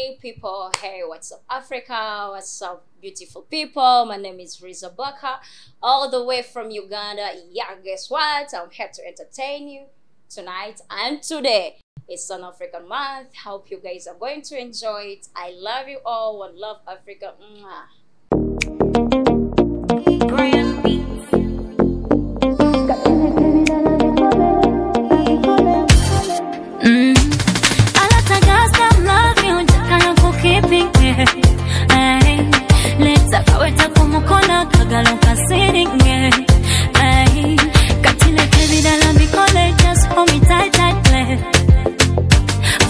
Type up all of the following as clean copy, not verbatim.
Hey people, hey, what's up Africa, what's up beautiful people? My name is Riza Baka, all the way from Uganda. Yeah, guess what? I'm here to entertain you tonight and today. It's an African month. Hope you guys are going to enjoy it. I love you all. One love, Africa. Mwah. Grand Beats.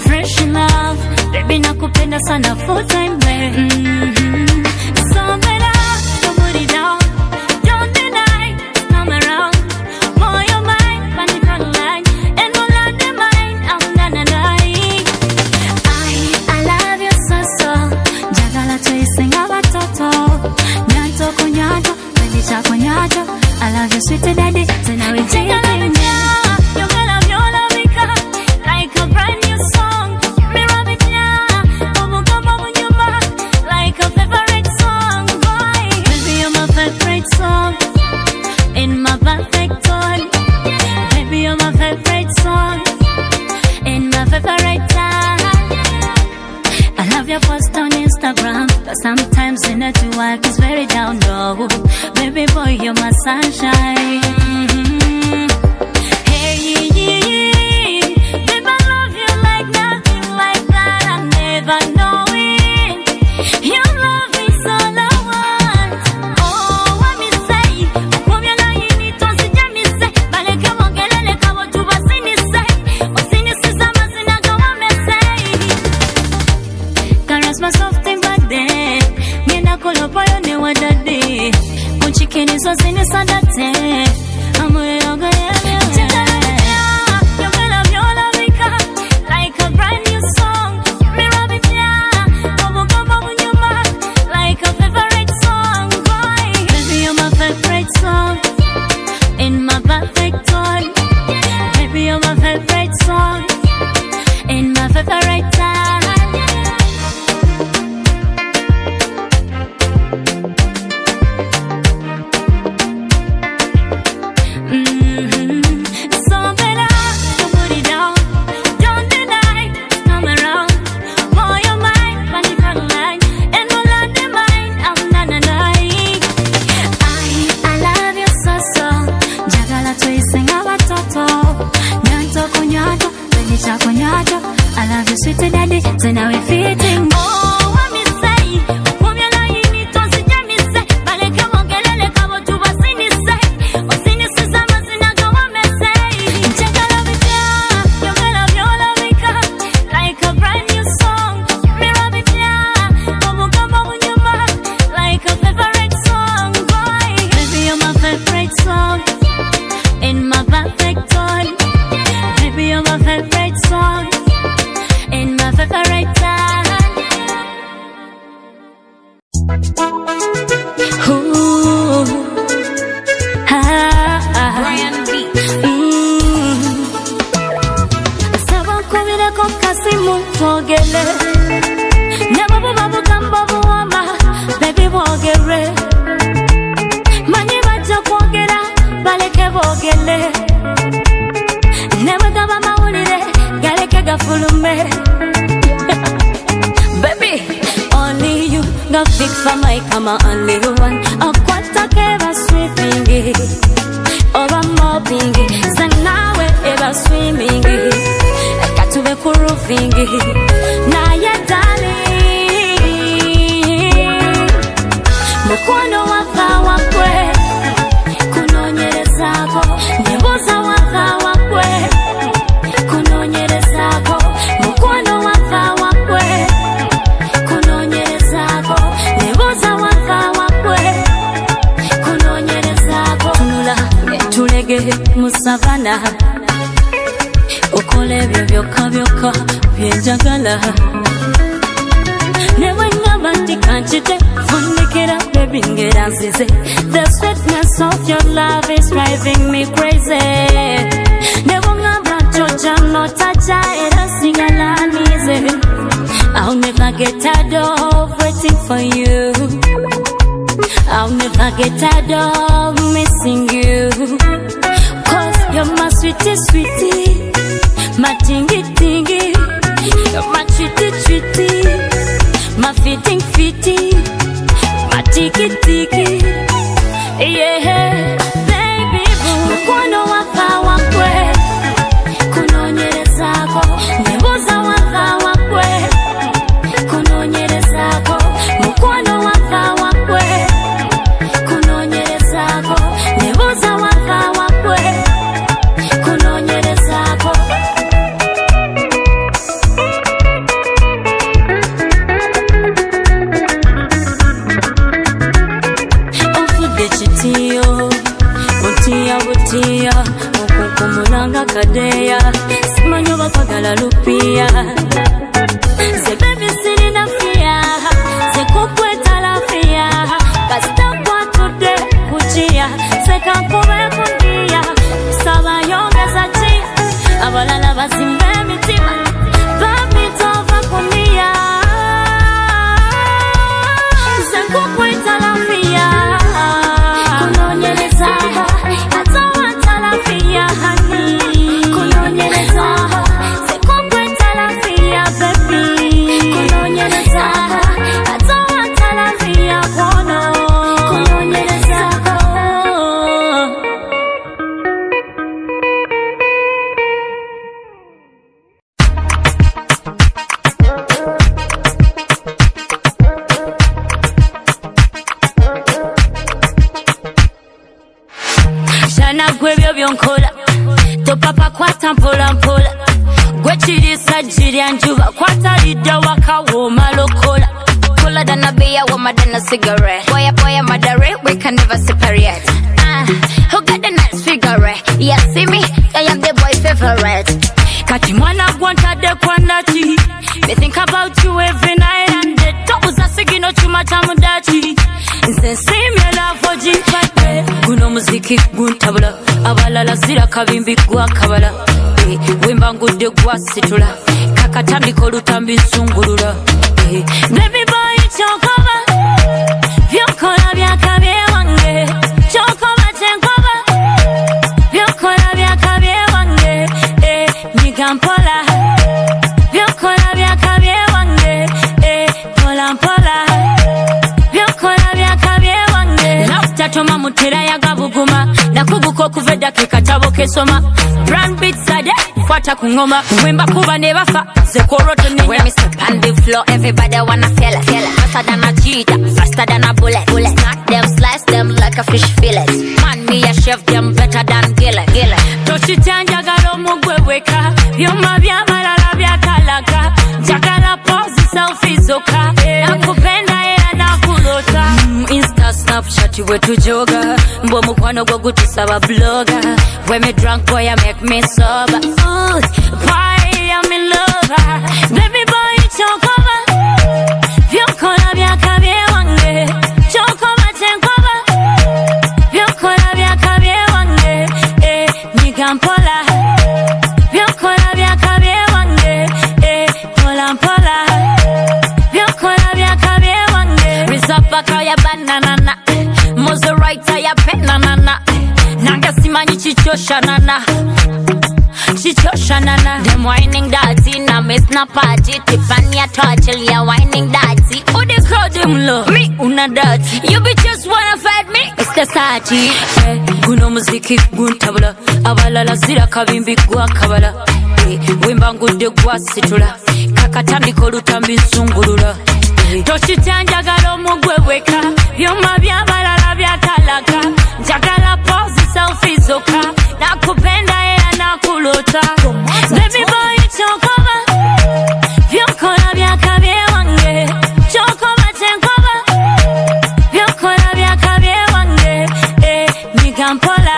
Fresh in love, baby nakupenda sana full time. So better, don't put it down, don't deny, come around. More your mind, funny front line, and all of the mind, I'm gonna die. I love you so so, jagala tuisinga watoto, nyanto kunyanto, baby chako nyanto. I love you sweet daddy, tena we take it. Like a brand new song, like a favorite song, boy. Baby, you're my favorite song, in my perfect tone. Baby, you're my favorite song, in my favorite time. I love your post on Instagram, but sometimes the network is very down low. Baby boy, you're my sunshine. Hey, yeah, yeah. Babe, I love you like nothing like that. I never know it. Your love is all I want. Oh, what me say? Ukumya na yini tonsi jamise. Baleke mongelele kabo tuba sinise. Osinisiza mazina kawa mese. Caress my soft in body. Ngenda kolopoyo ne wadade. Kunchikenizo sinisadate. Amure yoga yele. Like a brand new song, like a favorite song, boy. Baby, you're my favorite song, in my perfect tone. Baby, you're my favorite song, in my favorite time. So better, don't put it down, don't deny, come around. More your mind, funny front line, and all of the mind, I'm gonna die. I love you so so, jagala tuisinga watoto, nyanto kunyanto, baby chako nyanto. I love you sweet daddy, tena we fitting. Oh, what me say? Ukumya na yini tonsi jamise, baleke mongelele kabo tuba sinise, osinisiza mazina kawa mese. Jagala bita, yogala vyola vika, like a brand new song. Mira bita, omugambo munyuma, like a favorite song, boy. Baby, you're my favorite song, in my perfect tone. Baby, you're my favorite song, in my favorite time. Ooh, ah, ah. Grand Beats. Sabankubireko kasimu twogere, ne bwe buba bugambo buwama, baby bwogere. Manyi bajja kwogera, baleke boogere. Ne bwe gaba mawulire, galeke gafulume. Baby, only you got fix for my kama only one. Akwata keba sweeping, oba mopping, sanawe eba swimming. Katube kurufingi, naye darling. Mukono wava wakwe, kunonyerezako. Nibuza wava wakwe, kunonyerezako. Mukono wava wakwe, kunonyerezako. Nibuza wava wakwe, kunonyerezako. Tunula tulege mu savana, okola ebyo byokka byokka byenjagala. Ne bwe ŋŋamba nti kankite, fundikira baby ngera nzize. The sweetness of your love is driving me crazy. Ne bwe ŋŋamba nti ojja notajja era sigala nize. I'll never get tired of waiting for you. I'll never get tired of missing you. 'Cause you're my sweetie, sweetie, my tingy, tingy, you're my treaty, treaty, my fitting, fitty, my tiki, tiki. Yeah, baby boo. Mukwano wafa wakwe, kunonyerezako, nebuza wafa wakwe, kunonyerezako, mukwano wafa wakwe, kunonyerezako, nebuza wafa wakwe, kunonyerezako. Ofudde kitiyo, butiya butiya, okunkumulanga kadeya, simanyi oba kwagala lupiya. Nze baby sirina fiya, nze kukweta lafiya, kasita kwatudde kukiya, nze kankube kundiya, saba yongeza ki, abalala bazimba emitima, baby tova kuniya. Nze kukweta lafiya, kunonyereza, atawata lafiya, honey. Kunonyereza, nze kukweta lafiya, baby. Kunonyereza, atawata lafiya, kono. Kunonyereza. Shana gwebyo byonkola, topapa kwata mpola mpola, gwe kirisa girya njuba, kwata lidda waka w'omala okola. Cooler than a beer, warmer than a cigarette. Boy, boy, mother, we can never separate. Who got the nice figure? Yeah, see me, I am the boy favorite. Kati mwana gwantadde kwanaki, me think about you every night and day. Tobuza sigino chuma cha mudachi, nze nsiimye love ogimpadde. Guno muziki guntabula, abalala zira kabimbi gwakabala. Wemba ngudde gwasitula, kakatandika olutambi nsungulula. Baby boy kyokoba, byokola byakabye wange, kyokoba kyenkoba, byokola byakabye wange, nyiga mpola, byokola byakabye wange, mpola mpola, byokola byakabye wange. Lautatoma mutera yagabuguma, nakuguka okuva eddakiika tabo kesoma. Brand beats ade, kwata ku ngoma, wemba kuba ne bafa, nze kwolwo tonenya. When me step on the floor, everybody wanna feel it, feel it. Faster than a cheetah, faster than a bullet, bullet. Smack them, slice them like a fish fillet. Man, me a chef them better than Gilla, Gilla. Toshitya njagala omugwe weka, byoma by'abalala byakalaka, njagala pose selfie zokka, nakupenda era nakulota. Insta, Snapchat we tujoga, mbwa mukwano gwo gutusaba blogger. When me drunk boy, I make me sober. Ooh, boy, I'm in love. Baby boy, kyokoba, byokola byakabye wange, kyokoba kyenkoba, byokola byakabye wange, nyiga mpola, byokola byakabye wange, mpola mpola, byokola byakabye wange. Rizabaka ya banana, Mozorita ya penanana, nange simanyi chichoshanana, chichoshanana. Them whining dirty, na miss na party, tipania touch, ya whining dirty. Oh, the crowd them love me, una dirty. You bitches wanna fight me, it's the party. Guno muziki guntabula, abalala zira kabimbi gwakabala. Wemba ngudde gwasitula, kakatandika olutambi nsungulula. Toshitya njagala omugwe weka, byoma by'abalala byakalaka, njagala pose selfie zokka, nakupenda era nakulota. Baby boy kyokoba, byokola byakabye wange, kyokoba kyenkoba, byokola byakabye wange, nyiga mpola,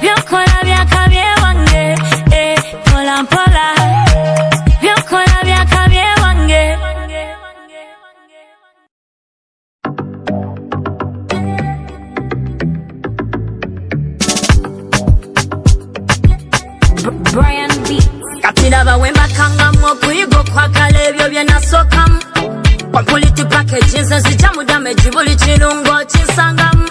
byokola byakabye wange, mpola mpola, byokola byakabye wange. Brian Beats. Kati laba Chinsensi chamu damage buli chilungo chinsangamu.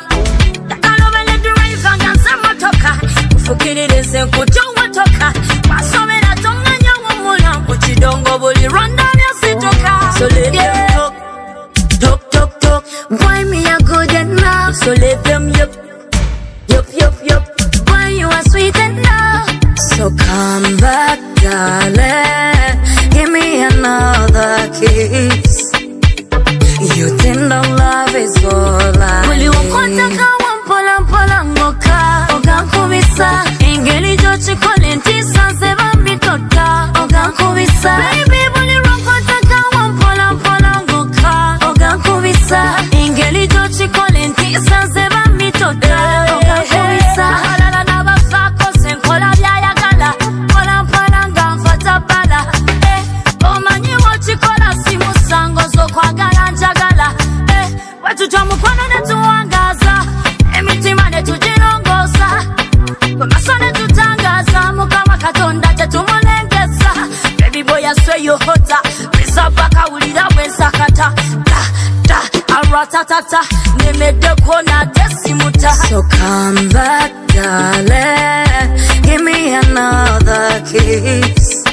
Takalobele driver nga nze motoka. Ufukiririze nkutowotoka. Wasomera tonganya wumula kidongo buli Rwanda byasituka. So let them talk, talk, talk, talk. Why me a good enough? So let them yup, yup, yup, yup. Why you are sweet enough? So come back, darling. Give me another kiss. You tender love is all I Buli need. ukwataka wampola mpola ngoka. Ogankubisa engeri gy'okikola entiisa nze bambitota. Ogankubisa baby buli lwonkwataka wampola mpola ngoka. Ogankubisa engeri gy'okikola entiisa nze bambitota. Ogankubisa abalala n'abafaako nze nkola by'ayagala. Mpola mpola nga nfata bbala. Omanyi w'okikola si musango z'okwagala njagala. Bwe mukwano ne tuwangaza emitima ne tugirongoosa. Bwe ne tutangaza Mukama Katonda tetumulengeza. Baby boy I swear you hotter. Rizabaka wulira bwe nsakata. Ta ta aratatata nemeddeko nate simuta. So come back, darling. Give me another kiss.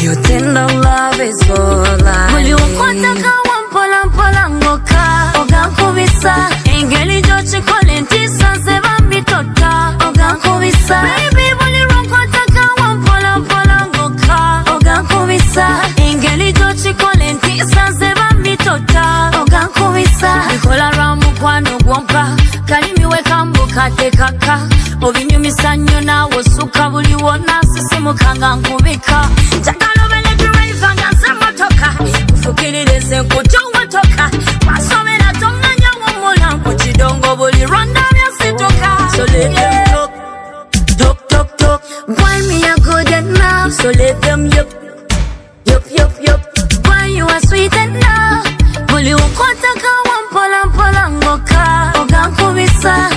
Your tender love is all I Buli need. ukwataka wampola mpola ngoka. Ogankubisa engeri gy'okikola entiisa nze bambitota. Ogankubisa baby buli lwonkwataka wampola mpola ngoka. Ogankubisa engeri gy'okikola entiisa nze bambitota. Ogankubisa bikola lwa mukwano gwompa. Kalimi we kambuka tekaka. Obinyumisa nnyo naawe osuka buli wonna sisimuka nga nkubika. Njagala obere driver nga nze motoka. Nfukiririze nkutowotoka. Wasomera tonganya wumula ku kidongo buli Rwanda byasituka. So let them talk, talk, talk, talk. Why me a good enough? So let them yup, yup, yup, yup. Why you are sweet enough? Buli ukwataka wampola mpola ngoka. Ogankubisa